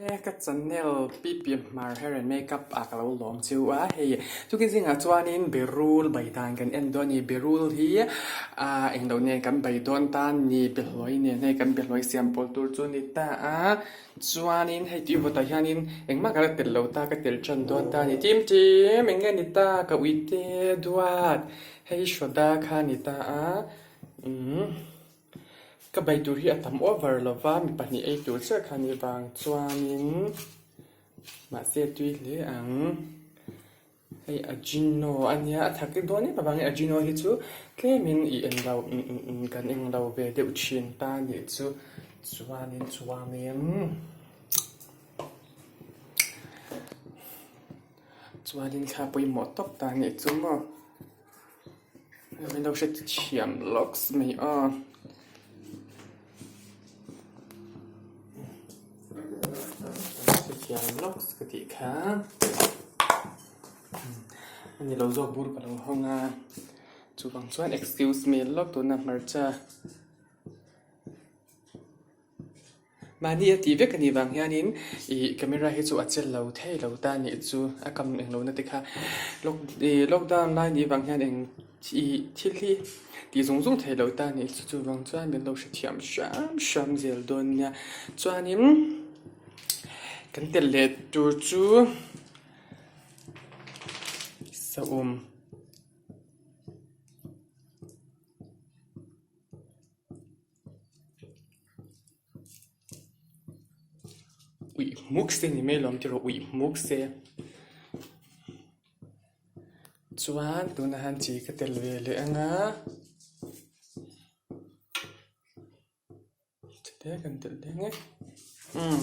He ka channel PP Hmar Hair and Makeup ah ka lo lawm chu a, hei chukin zingah chuanin berul bai dan kan en dawn a ni, berul hi ah englo nen kan bai dawn ta a ni, behlawi nen hei kan behlawi siam pawl tur chu a ni ta a, chuanin hei tih vawtah hianin engmah ka la tel lo ta ka tel tan dawn ta a ni, tim tim eng nge ni ta ka uite duat hei soda kha a ni ta a umm. Ka bai tur hi a tam over lo va, mi pahnih ei tur chiah kha ni vang chuanin mahse a tui hle ang. Hei Ajino a nia, a thak dawn em avangin Ajino hi chu tlemin i en lo kan eng lo ve deuh thin ta a nih chu. Chuanin chuanin chuanin thla pawimawh tawp ta a nih chu maw. Min lo hre thiam lawks mai a. Hre thiam lawks ka tih kha. A ni lo zawk bur ka lo hawng a. Chuvang chuan excuse me lawk tuna hmarcha. Mahni a tih vek a nih vang hianin ih camera hi chu a che lo thei lo ta nih chu a kam eng lohna te kha lock ih lockdown lai nih vang hian eng ih thil hi tih zung zung thei lo ta nih chu chuvang chuan min lo hrethiam hram hram zel dawn nia chuanin kan tel leh tur chu saum. Uih hmuk se ni mai lawm tiraw uih hmuk se chuan tunah hian chi ka tel ve leh ang a chite kan telh leh ang e umm.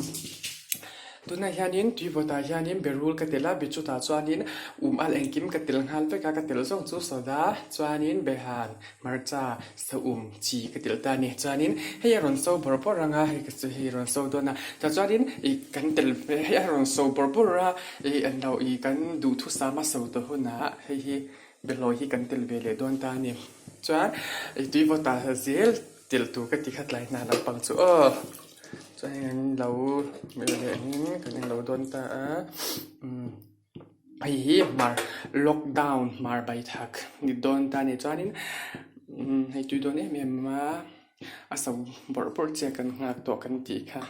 Tunah hianin tui vawtah hianin berul ka tel a, bichutah chuanin um al engkim ka tel nghal vek a, ka tel zawng chu soda chuanin behan hmarcha saum chi ka tel ta a ni. Chuanin hei a rawn so bawrh bawrh ang a, hei ka chu hei a rawn so dawn a, tah chuanin ih kan tel hei a rawn so bawrh bawrh a, ih an lo ih kan duhthusam a so tawh hunah hei hi behlawi hi kan tel ve leh dawn ta a ni. Chuan ih tui vawtah zel Tel tur ka ti kha tlai hna lampang chu aw chuan hei an lo melh leh angin kan en lo dawn ta a umm hei hi hmar lockdown hmar bai thak ni dawn ta a ni chuanin umm hei tui dawn em em a a so bawrh bawrh chiah kan nghak tawh kan tih kha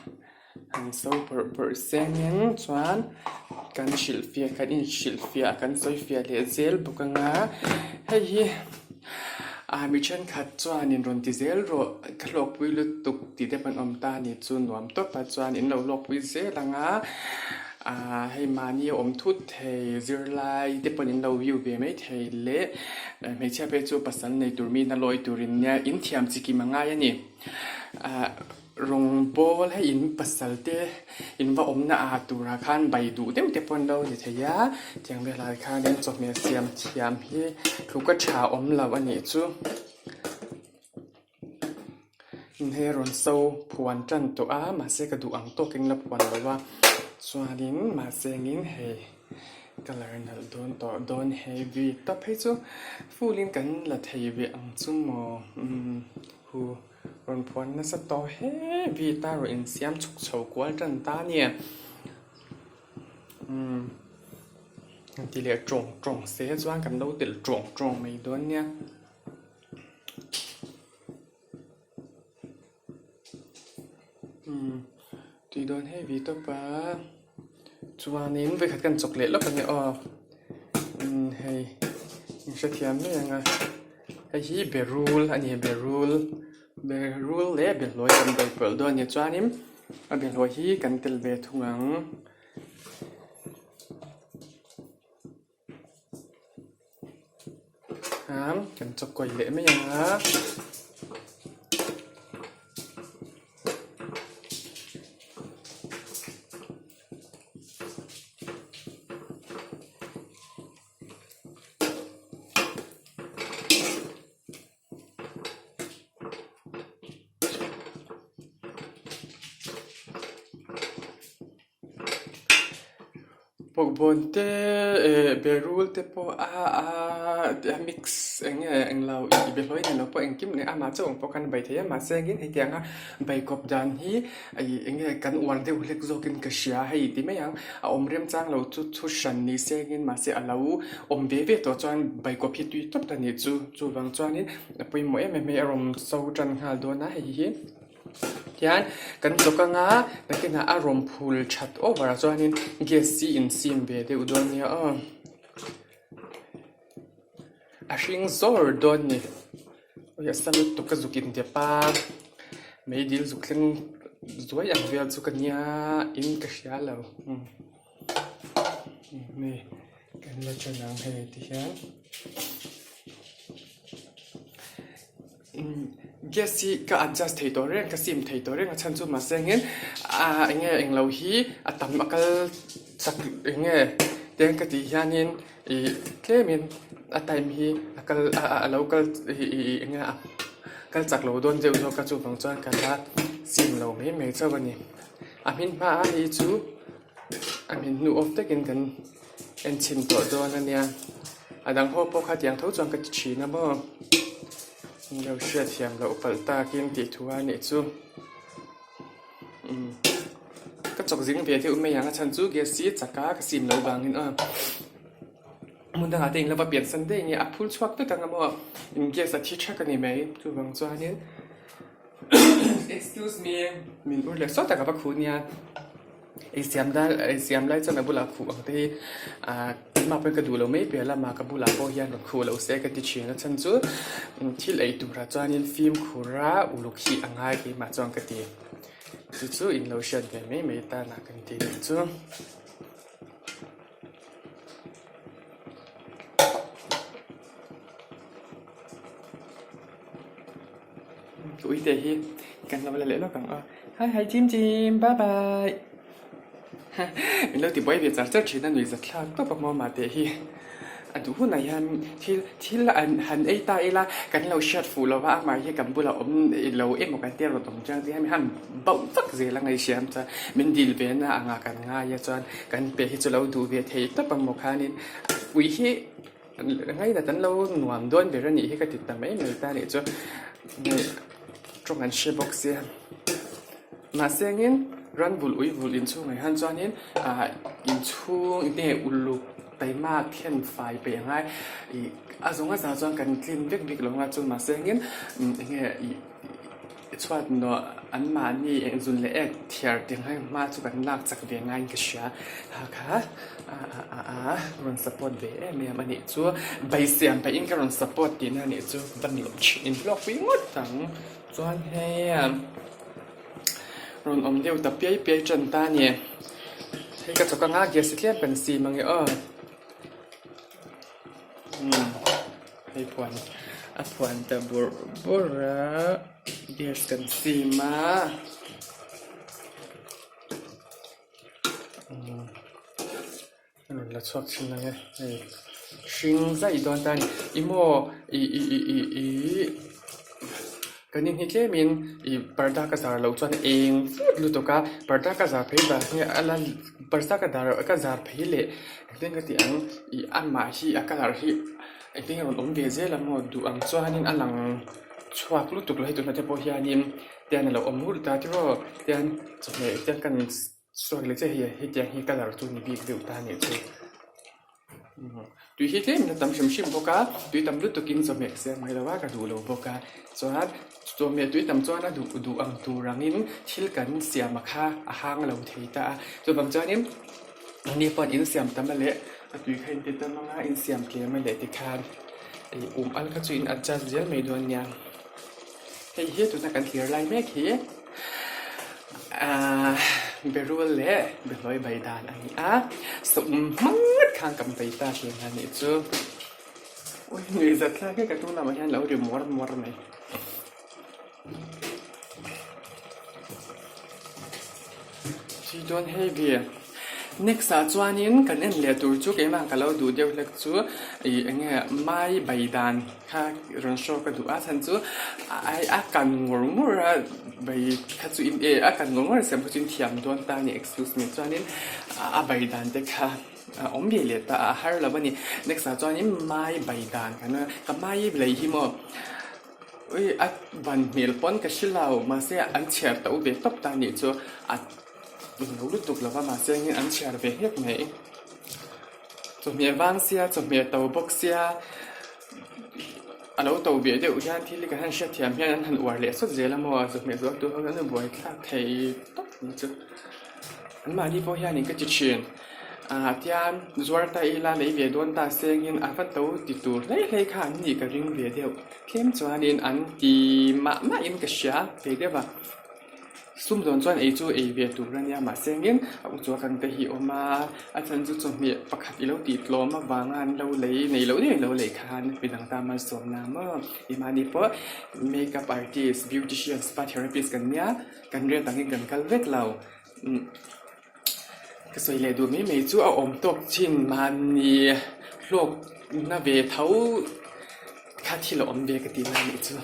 an so bawrh bawrh sengin chuan kan hrilhfiah kan inhrilhfiah kan sawifiah leh zel bawk ang a hei hi ah mi thenkhat chuanin rawn ti zel rawh ka hlawkpui lutuk tih te pawh an awm ta a ni chu nuam tawp a chuan in lo hlawkpui zel ang a ah hei mahni a awm thut thei zirlai te pawhin in lo view ve maithei leh hmeichhia phei chu pasal nei tur mi na lawi turin nia inthiam chi kim a ngai a ni ah. Rawngbawl hei in pasal te in va awmna ah turah khan bai duh deuh te pawh an lo ni thei a tiang velah khanin chawhmeh siam thiam hi tluk a tha awm lo a nih chu hei a rawn so phuan tan tawh a mahse ka duh ang tawkin la phuan lo a chuanin mahse engin hei colour nalh dawn tawh dawn heavy tawp phei chu full in kan la thei ve ang chu maw umm hu. Rawn phuan nasa tawh heavy ta rawn insiam chhuk chho kual tan ta a nia. Umm han ti leh tawng tawng se chuan kan lo telh tawng tawng mai dawn nia. Umm tui dawn heavy tawp a chuanin vawikhat kan chawk leh lawk a nia aw. Umm hei in hrethiam mai ang a hei hi berul a ni berul berul leh behlawi kan dawi pawlh dawn a ni chuanin a behlawi hi kan tel ve thung ang. Kan chawkawi leh mai ang a. Bawkbawn te eh berul te pawh a a mix eng nge eng lo ih behlawi nen lo pawh engkim leh amah chauh ang pawh khan a bei thei a mahse engin hetiang a bei kawp dan hi ih eng nge kan uar deuh hlek zawkin ka hria hei ti mai ang a awm remchang lo chu thu hran ni se engin mahse a lo awm ve ve tawh chuan bei kawp hi tui tawp ta nih chu chuvang chuanin a pawimawh em em mai a rawn so tan nghal dawn a hei hi. Tihian kan chawk anga nakinah a rawn phul that over ah chuanin gas hi in sim ve deuh dawn nia aw a hring zawr dawn a ni awi a sa lutuk ka zuk indep a meidil zuk thleng zuai ang vel chu ka nia in ka hria lo umm hei kan la ṭan ang hei tihian. Gas hi ka adjust thei tawh reng ka sim thei tawh reng a chhan chu mahse engin ah eng nge englo hi a tam a kal chak eng nge tiang ka tih hianin ih tlemin a time hi a kal a lo kal ih eng nge a kal chak lo dawn deuh zawk a chuvang chuan ka la sim lo mai mai chauh a ni a hmin hma a hi chu a hmin hnu awk takin kan en chhin tawh dawn a nia a dang ho pawh kha tiang tho chuan ka ti thin a maw min lo hriatthiam loh palh takin tih thu a nih chu umm ka chawk zing ve deuh mai ang a chhan chu gas hi chak a ka sim loh vangin aw hmun dangah te in lo va pian san daih nge a phul chhuak vek ang a maw in gas a thi thak a ni mai chuvang chuanin. Excuse me min ur leh sawt a ka va khuh nia ei siam dal ei siam lai chuan a bulah khuh ang te hi ah keimah pawhin ka duh lo mai piah lamah ka bulah pawh hian rawn khuh lo se ka ti thin a chhan chu thil ei turah chuanin fimkhur a uluk hi a ngai keimah chuan ka ti chu chu in lo hriat ve mai mai tan ah kan ti nih chu. Uite hi kan lo la leh lawk ang aw hi hi chim chim bye bye min lo ti buai ve char char thin a nuih zat thlak tawp a hmuam ah te hi a duh hunah hian thil thil an han ei ta ila kan lo hriat fuh lo va amah hi kan bulah awm lo emaw kan tia rawn awm chiang te hian han bauh vak zel a ngaihsiam chuan min dil ve na angah kan ngai a chuan kan pe hi chu lo duh ve thei tawp ang maw khanin ui hi. Ngaihna kan lo nuam dawn ber a nih hi ka ti ta mai mai ta nih chu tawng an hre bawk sia mahse angin ran vulh ui vulh inchhungah hian chuanin ah inchhung nge uluk taima thlen fai peih a ngai ih a zawng a zah chuan kan tlin vek bik lo ang a chu mahse angin enge ih. Chhuat nawh an mahni eng zun leh ek thiar tih ang hma chu kan lak chak ve ngaiin ka hria ha kha a a a rawn support ve em em a nih chu bai siam pahin ka rawn support tihna a nih chu va ni thin in hlawk pui ngawt ang chuan hei rawn awm deuh ta piai piai tan ta a ni hei ka chawk anga gas hi tlem kan sim ange aw. Hei phuan a phuan ta bawrh bawrh a gas kan sim a a rawn la chhuak thin ang e hei hring zaih dawn ta a ni ih maw ih ih ih ih ih Kan in hi tlemin ih parda ka zar loh chuan eng vut lutuk a parda ka zar phei vang hi a la parda ka dar ka zar phei leh engtin ka tih ang ih amah hi a colour hi engtin nge rawn awm ve zel ang maw duh ang chuanin a lang chhuak lutuk lo hei tunah te pawh hianin tian a lo awm nghulh ta tiraw tian chawhmeh te kan suak leh chiah hei hetiang hi colour chu ni bik deuh ta a nih chu. Tui hi tlem in a tam hrim hrim bawk a, tui tam lutukin chawhmeh ka siam ngai lo a, ka duh lo bawk a, chuan chawhmeh tui tam chuan a duh duh ang tur angin thil kan siam a kha a hang lo thei ta a, chuvang chuanin ni pawh in siam tam a leh a tui kha in ti tam ang a, in siam tlem a leh tikhan ih um al kha chu in adjust zel mai dawn nia, hei hi tuna kan thlir lai mek hi. Ahh berul leh behlawi bai dan a ni a sawm hmang ngawt khan kan bei ta thin a nih chu ui nuih zat thlak hi ka tung lamah hian lo ri muar muar mai. Chhi dawn hei ve. Next ah chuanin kan en leh tur chu keimah ka lo duh deuh hlek chu ih eng nge mai bai dan kha rawn show ka duh a chhan chu a kan ngur ngur a bai kha chu in eh a kan ngur ngur a siam kha chu in thiam dawn ta a ni excuse me chuanin a bai dan te kha a awm ve leh ta a a har lo a ni. Next ah chuanin mai bai dan kan ka mai lei hi maw ui a ban hmel pawn ka hre lo mahse an chhiar to ve tawp ta a nih chu a. Lo lutuk lova mahse engin an chhiar ve hlek mai. Chawhmeh vang sia, chawhmeh to bawk sia, a lo to ve deuh hian thil hi kan han hriatthiam hian an han uar leh sawt zel a maw, chawhmeh zuar tur ho hian an buai thlak thei tawp ang chu. Anmahni pawh hianin ka ti thin, ah tian zuar ta ila lei ve dawn ta se engin a va to ti tur hlei hlei kha an nih ka ring ve deuh. Tlem chuanin an ti mah mahin ka hria ve deuh a. Sumdawn chuan ei chu ei ve tur a nia mahse engin a u chuan te hi awm a a chhan chu chawhmeh pakhat i lo tih tlawm avanga an lo lei nei loh deuh in lo lei khan midang tan malsawmna maw i mahni pawh makeup artist beautician spa therapist kan nia kan rate angin kan kal vek lo umm ka sawi leh duh mai mai chu a awm tawk chin mahni hlawk na ve tho kha thil a awm ve ka tih na anih chu.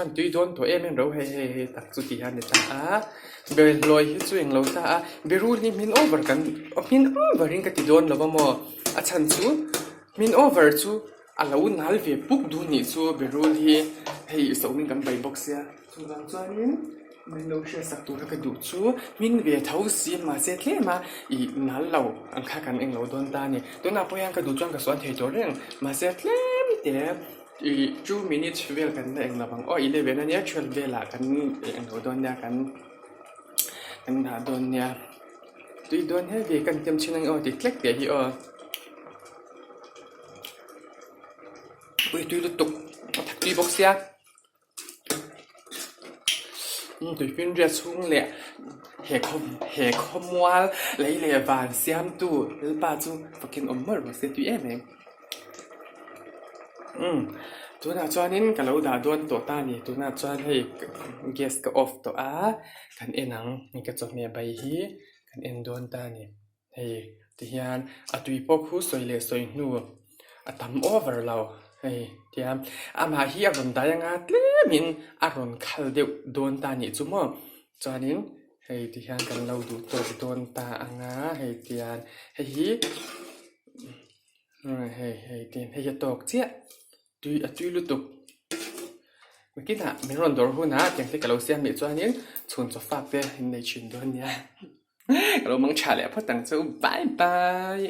An tui dawn tawh em em ro hei hei hei tak chu ti hian ni ta a bawlhhlawh hi chu englo ta a berul hi hmin over kan hmin over in ka ti dawn lo va maw a chhan chu hmin over chu a lo nal ve puk dun nih chu berul hi hei sawmin kan pai bawk sia chuvang chuanin. Min lo hriatsak tura ka duh chu hming ve tho si mahse tlem a ih nal lo ang kha kan englo dawn ta a ni. Tunah pawh hian ka duh chuan ka suan thei tawh reng mahse tlem te ih two minutes vel kan la englo ang aw 11 ania 12 velah kan englo dawn nia kan kan dah dawn nia tui dawn hle ve kan tem thin ang aw ti tlek teh hi aw. Ui tui lutuk a thak tui bawk sia. Tuifinriat chhung leh he khaw he khawmual lei leh van siamtu lalpa chu fakin awm mawlh rawh se tui em em. Umm tunah chuanin ka lo dah dawn tawh ta a ni tunah chuan hei gas ka off tawh a kan en ang hei ka chawhmeh bai hi kan en dawn ta a ni. Hei tihian a tui pawh khu sawi leh sawi hnu a tam over lo hei tihian amah hi a rawn dai anga tlemin a rawn khal deuh dawn ta anih chu maw chuanin hei tihian kan lo duh tawk dawn ta anga hei tihian hei hi hei hei tihian hei hi a tawk chiah. Tui a tui lutuk. Nakinah min rawn dawr hunah tiang te ka lo siam leh chuanin chhun chaw fak te in nei thin dawn nia. Ka lo mang tha leh phawt ang chu. Bye bye.